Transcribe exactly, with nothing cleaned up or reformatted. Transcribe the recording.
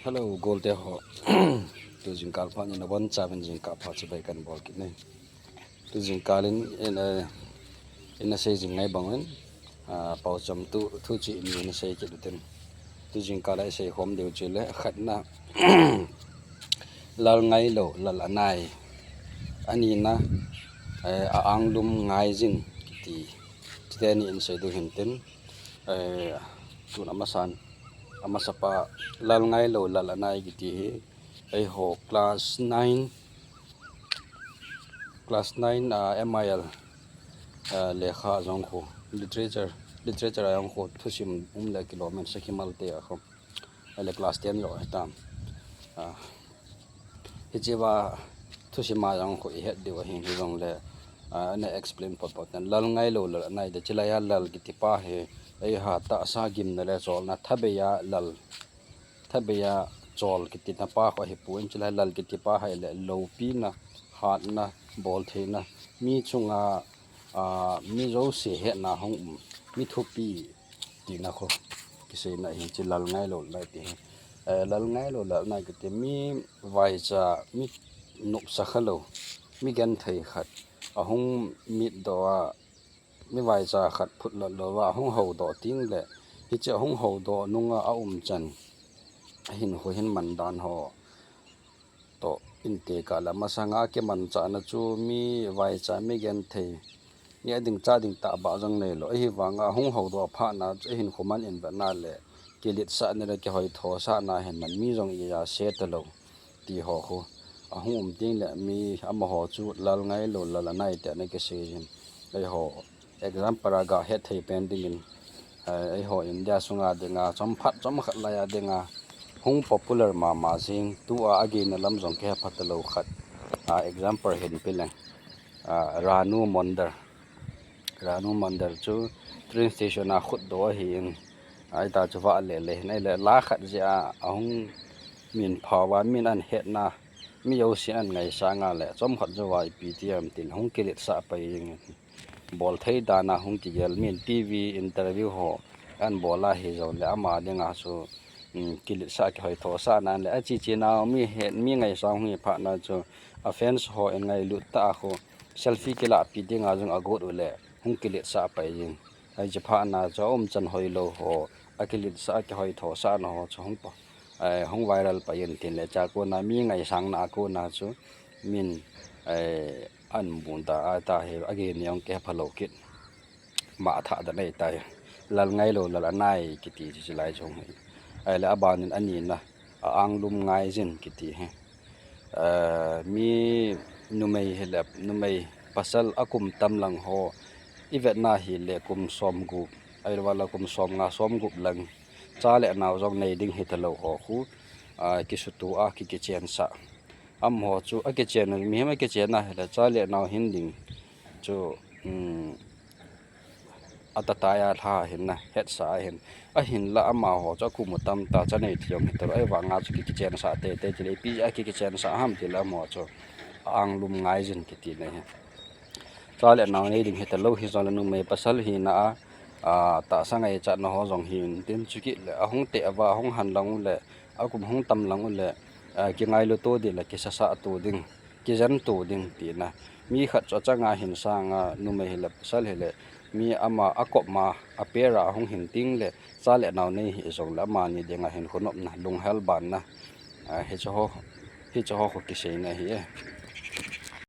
Hello, golte ho. Tu jingkah pha ni na bon cha ben jingkah pha chibai kan bol kit ne. Tu jingkah in, in, eh, in a sei jing ngai bang in, ah, pau cham tu, thu chi ni na sei kit utin. Tu jingkah la sei khom deu chi le, khat na, lal ngai lo, lal anai. Ani na, eh, a anglum ngai jin kiti. Chite ni in sei du hin tin, eh, tun amasan, amasapa, lal ngai lo, lal anai kiti hi, eiho class nine, class nine, ah, M I L, ah, lekha jong khu, literature, literature a jong khu, thusim um le kilomen sakhi malte a khu. Ahile class ten jo hitam. Ah, hiche va thusim a jong khu i het diu ahin, hijong le, ah, ana explain potpot tan. Lal ngai lo, lal anai de, chilai a lal kiti pa hi, eiha tahsa gimna le cholna thabei a lal, thabei a chol kiti na pa khu ahi pon, chilai lal kiti pa hi le loupina, hatna, boltheina, mi chunga, ah, mi jouse hetna hung um, mi thupi tina khu kiseina hi, chi lal ngai lo, lal anai ti hi. Eh, lal ngai lo, lal anai kiti mi vaicha, mi nopsa kha lo, mi genthei khat ahung mit doh a, mi vaicha khat phut lot lo va ahung hou doh ting le, hiche ahung hou doh nunga a um chan, ahin khu hin man dan ho toh inte kah le, masanga kimanchahna chu mi vaicha, mi genthei, mi ading cha ding tah ba jong nei lo. Ahivanga ahung hou doh phat na chu ahin khu man in vetna le, kiletsah na le kihoithosah na hin man mi jong i a se ta lo ti ho khu ahung um ting le, mi amaho chu lal ngai lo, lal anai ti ana kisei jin. Eiho example a ga het thei pen dingin, eh, eiho India sunga dinga, chomkhat, chomkhat lai a dinga, hung popular mama jing, tua agei na lam jong kihe phat lo khat. Ah, example hin pe leng. Ah, Ranu Mandal. Ranu Mandal chu train station a khut doh ahin, ahita chu vah le le hin, ahile la khat jeh a, ahung min phao va, min an hetna, mi jousen an ngaisang a le, chomkhat jou va ipi ti ham ti le, hung kiletsah pai jing. Bolthei dan a hung kigel, min T V interview ho an bol a hijong le, ama dinga chu, um, kiletsah kihoithosah na le, achi chi nau mi het, mi ngaisang hung hi phat na chu, a fans ho in ngailut tah a khu, selfie kilah pi dinga jong agot u le, hung kiletsah pai jing. Hiche phat na chu a um chan hoi lo ho, akiletsah, akihoithosah na ho chu hung pa, eh, hung viral pai in tin le, cha kona mi ngaisang na a kona chu min, eh, an bun ta a ta hi, agei ni jong kihe pha lo kit. Ma tha da nei tai. Lal ngai lo, lal anai kiti chu chilai jong hi. Ahile aban in ani na, a anglum ngai jin kiti hi. Eh, mi numei hi le, numei pasal a kum tam lang ho, i vetna hi le kum som gup, ahilou le kum som nga som gup lang, cha le nao jong nei ding hi ta lo ho khu, ah, kisutu a ki, kichen sah. Amaho chu akichen, mihem akichen a hi le, cha le nao hin ding chu, um, a tatai a lha hin na, hetsa a hin. Ahin la amaho chu a kum u tam ta, cha nei thi jong hi ta lo, ahivanga chu ki, kichen sah teitei ti le, ipi a ki, kichen sah ham ti le amaho chu a anglum ngai jin kiti na hi. Cha le nao nei ding hi ta lo, hijong le numei pasal hina a, a, tahsa ngaichat na ho jong hin tin chu kit le, ahung te ava, ahung han lang u le, a kum hung tam lang u le, a, kingailu to ding le, kisasa to ding, kijen to ding ti na. Mi khat chu achanga hin sang a, numei hi le, pasal hi le, mi ama a kop ma, a pera ahung hin ting le, cha le nao nei hi jong le, amani dinga hin khonopna, lunghel banna, a, hiche ho, hiche ho khu kiseina hi e.